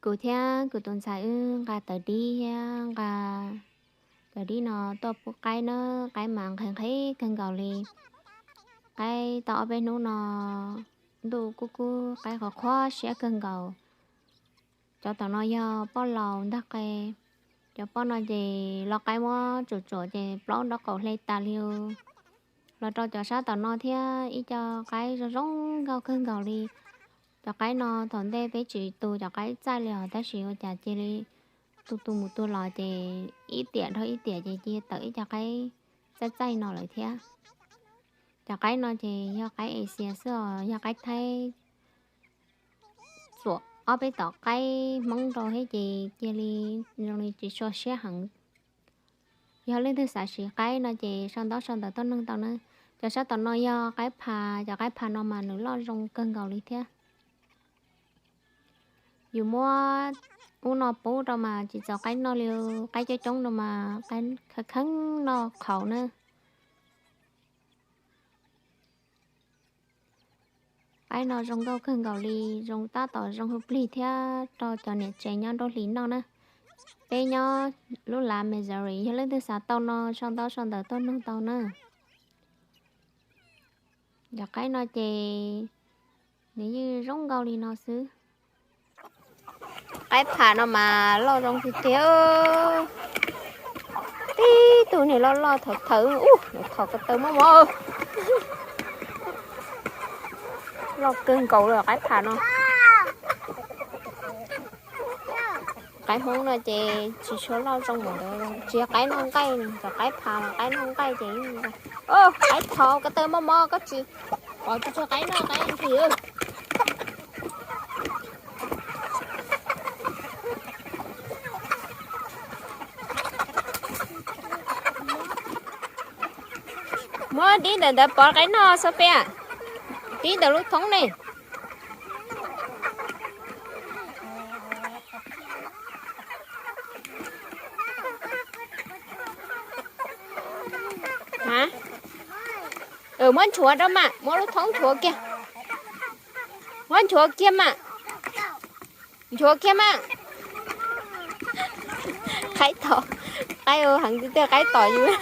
Kuv thiab kuv tus ntxhais wb nqa tawv dib thiab nqa cov dib no tuaj pub qaib na, qaib mas nqhis nqhis kawg nkaus li. Qaib tau ob peb hnub no ntuj kub kub qaib qhuav qhuav siab kawg nkaus. Cov tom no yog poj laus ntag qe. Cov poj no ces los qaib muab tsuam tsuam ces plaub nraub qaum hle tas li. Los rau cov sab tom no thiab ib co qaib zoo zoo nkauj kawg nkaus li. Cov qaib no thaum ntej peb tsis tu cov qaib txaij li os, tab sis ua cas cia li tu tu mus tu los ces ib tiam dhau ib tiam ces cia tawm ib co qaib txaij txaij no lawm thiab. Cov qaib no ces yog qaib Asia xwb os, yog qaib Thaib txuam ob peb tom qaib Hmoob rau thiab ces cia li zoo li tsis sua siab heev. Yog leej twg xav siv qaib no ces sau ntaub sau ntawv tuaj noog tau na. Cov sab tom no yog qaib pha, cov qaib pha no mas nws loj zoo kawg nkaus li thiab. Yus muab ub no pub rau mas tsis txaus qaib noj li, qaib coob coob no mas qaib kheev kheev noj qhauv na. Qaib no zoo nkauj kawg nkaus li, zoo tab tom zoo hwj plig thiab rau cov niam tsev nyob nruab hlis noj na. Peb nyob lub lav Missouri, yog leej twg xav tau no sau ntaub sau ntawv tuaj noog tau na. Cov qaib no ces nws yeej zoo nkauj li no xwb. Qaib pha no mas loj zoo tiag tiag. Tib tug niag loj loj thaum thawv ub, thom ko taw mob mob. Loj kawg nkaus li qaib pha no. Qaib Hmoob no ces tsis tshua loj zoo npaum ntawd, tsis yog qaib noj nqaij, cov qaib pha mas qaib noj nqaij ces, qaib thom ko taw mob mob koj tsis pom tsis tshua qaib noj nqaij li. Muab dib ntawm ntawd pov qaib noj, Sophia. Dib ntawm lub thoob ne. Muab nchuav rau mas, muab lub thoob nchuav kiag. Muab nchuav kiag mas. Nchuav kiag mas. Qaib tom, qaib heev tiag tiag, qaib tom yus.